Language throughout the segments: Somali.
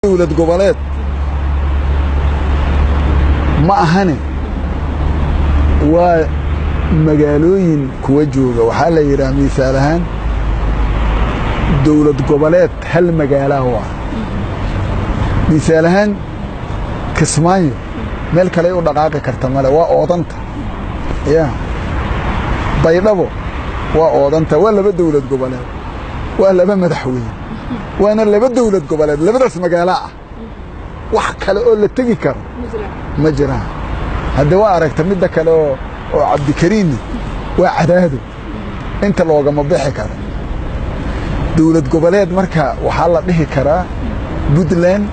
Dowlad goboleed ma ahane, waa magaalooyin kuwa jooga. Waxaa la yidhaha, misaal ahaan, dowlad goboleed hal magaalaa waa. Misaal ahaan, Kismaayo meel kaley u dhaqaaqi karta male, waa oodanta. Ya Baydhabo waa oodanta. Waa laba dowlad goboleed, waa laba madaxweyne, waana laba dowlad goboleed. Labadaas magaalo ah wax kale oo la tegi karo ma jiraan. Hadde waa aragta midda kale oo Cabdikariinna waa Cadaado, inta loogama bixi karo. Dowlad goboleed marka waxaa la dhihi karaa Puntland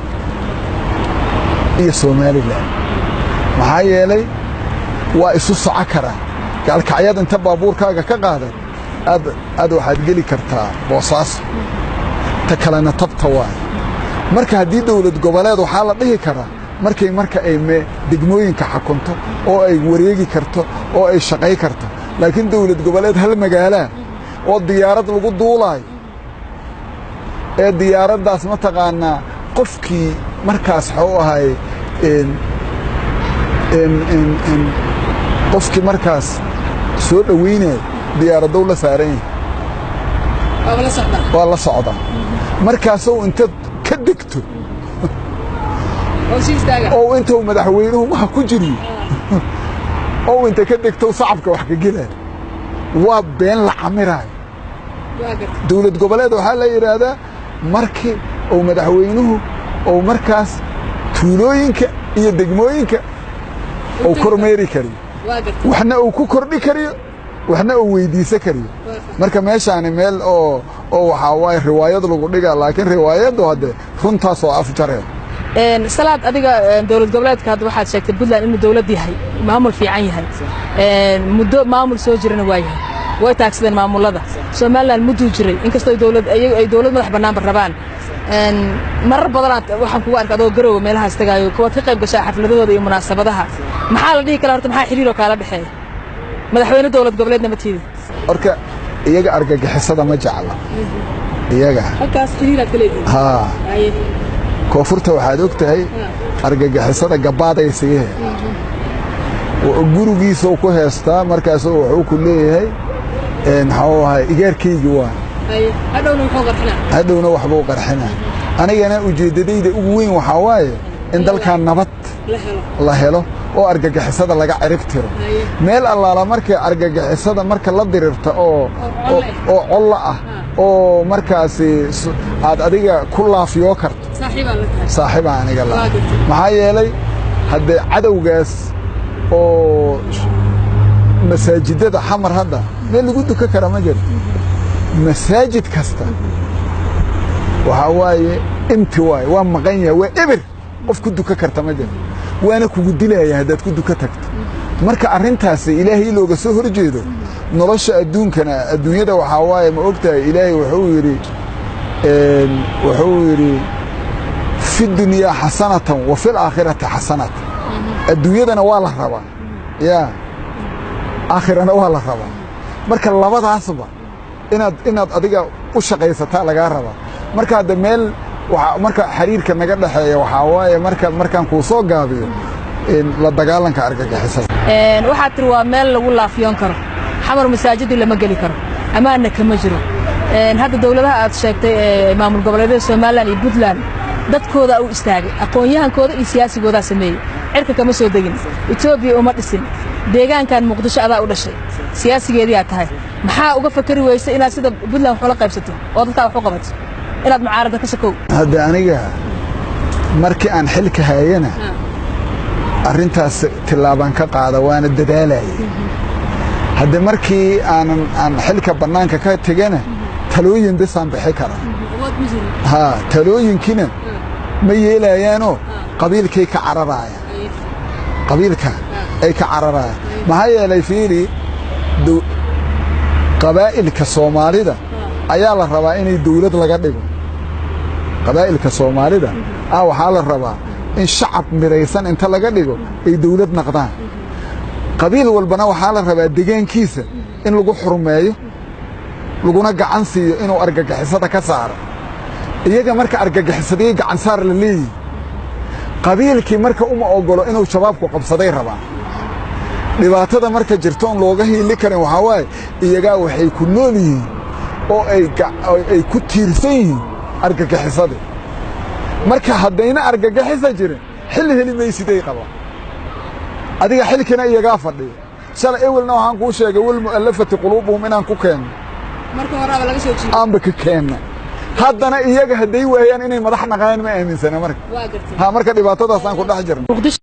iyo Somalilan, maxaa yeelay waa isu soco karaa. Gaalkacyad inta baabuurkaaga ka qaadan aad waxaad geli kartaa Boosaaso, ta kalena tabta waay. Marka haddii dowlad goboleed waxaa la dhihi karaa markay marka ay degmooyinka xakunto oo ay wareegi karto oo ay shaqay karto. Laakiin dowlad goboleed hal magaalaa oo diyaarad lagu duulaayo, ee diyaaraddaas mataqaanaa qofkii markaas waxuu ahay, qofkii markaas soo dhoweynayo diyaaradow la saaran yahay, waa la socdaa. Markaasou intaad ka degto oo intuu madaxweynuhu maha ku jiriyo oo inta ka degto sacabka wax ka gelaayo, waa been la camiraayo. Dowlad goboleed waxaa la yidhaahdaa markii uu madaxweynuhu uu markaas tuulooyinka iyo degmooyinka uu kormeeri kariyo, waxna uu ku kordhi kariyo, waxna uu weydiisan kariyo. Marka meeshaani meel oo waxaa waaye riwaayad lagu dhigaa, laakiin riwaayaddu hadde runtaas oo afjareen. Salaad, adiga dowlad goboleedka hadda waxaad sheegtay Puntland inuu dowlad yahay, maamul fiican yahay, muddo maamul soo jirana waa yahay, way taagsadeen maamulada. Somaliland mudduu jiray, inkastoo dowlad ay dowlad madax bannaanba rabaan. Marar badanaad waxaan kugu arkay adoo Garowga meelahaas tagaayo, kuwaad ka qayb gashaa xafladahooda iyo munaasabadaha. Maxaa la dhihi karaa horta, maxaa xiriiroo kaala dhexeeya? Madaxweyne dowlad goboleedna ma tiidi. Marka iyaga argagixisada ma jecla iyaga. Halkaas xiriiraad ka leedihiin? Haa, koonfurta waxaad og tahay argagixisada gabbaaday isaga gurigiisuu ku heestaa. Markaasuu wuxuu ku leeyahay, maxuu ahay, igaarkaygi waa. Hadhowna waxbuu qarxinaa. Anigana ujeeddadayda ugu weyn waxaa waaye in dalkan nabad la helo oo argagixisada laga cirib tiro. Meel allaala markay argagixisada marka la dirirta oo collo ah oo markaasi aad adiga ku laafiyoo karto, saaxiibaa aniga la. Maxaa yeelay haddee cadowgaas oo masaajidada Xamar hadda meel lagu dukan kara ma jiro. Masaajid kasta waxaa waaye empty waaye, waa maqan yahay, waa eber, qof ku dukan karta ma jiro, waana kugu dilaya haddaad ku duka tagto. Marka arrintaasi Ilaahay looga soo hor jeedo nolosha adduunkana, adduunyada waxaa waaye, ma ogtahay, Ilaahay wuxuu yidhi في الدنيا حسنة وفي الآخرة حسنة. Adduunyadana waa la rabaa, ya aakhirana waa la rabaa. Marka labadaasba inaad adiga u shaqaysataa lagaa rabaa. Marka hadda meel marka xiriirka naga dhexeeya waxaa waaye, markaan kuu soo gaabiyo, la dagaalanka argagixisada. Waxaad tiri waa meel lagu laafiyoon karo. Xamar masaajidii lama geli karo, ammaanna kama jiro. Hadda dowladaha aad sheegtay ee maamul goboleedyada Somaliland iyo Puntland dadkooda u istaagay, aqoon-yahankooda iyo siyaasigoodaa sameeyey, cirka kama soo degin, Etoobiya uma dhisin. Deegaankan Muqdisho adaa u dhashay, siyaasigeediyaa tahay. Maxaa uga fakari weysay inaad sida Puntland wax ula qaybsato oo dadkaa wax u qabato, inaad mucaarada ka sokow? Hadda aniga markii aan xilka haayana arrintaas tillaabaan ka qaada, waana dadaalayay. Hadde markii aanan aan xilka bannaanka ka tegana talooyin bisaan bixi karaa. Haa, talooyinkiina ma yeelayaanoo qabiilkay ka cararaayaan, qabiilka ay ka cararaayaan. Maxaa yeelay, fiiri, qabaa'ilka Soomaalida ayaa la rabaa inay dawlad laga dhigo. Qabaa'ilka Soomaalida waxaa la rabaa in shacab midaysan inta laga dhigo ay dawlad naqdaan. Qabiil walbana waxaa la rabaa degaankiisa in lagu xurmeeyo, laguna gacan siiyo inuu argagixisada ka saaro. Iyaga marka argagixisadii gacansaar la leeyihi, qabiilkii marka uma ogolo inuu shabaabku qabsaday rabaa. Dhibaatada marka jirtoon looga hiili karin waxaa waaye, iyagaa waxay ku nool yihiin oo ay ku tiirsan yihiin argagixisada. Marka haddayna argagixisa jirin, xil heli maysiday qabaan adiga, xilkina iyagaa fadhiya. Shalay ewelna waxaan kuu sheegay walmu'allafati quluubuhum inaan ku keenno aanba ka keenna. Haddana iyaga hadday waayaan inay madax naqaan ma aaminsana. Marka ha marka dhibaatadaasaan ku dhex jirna.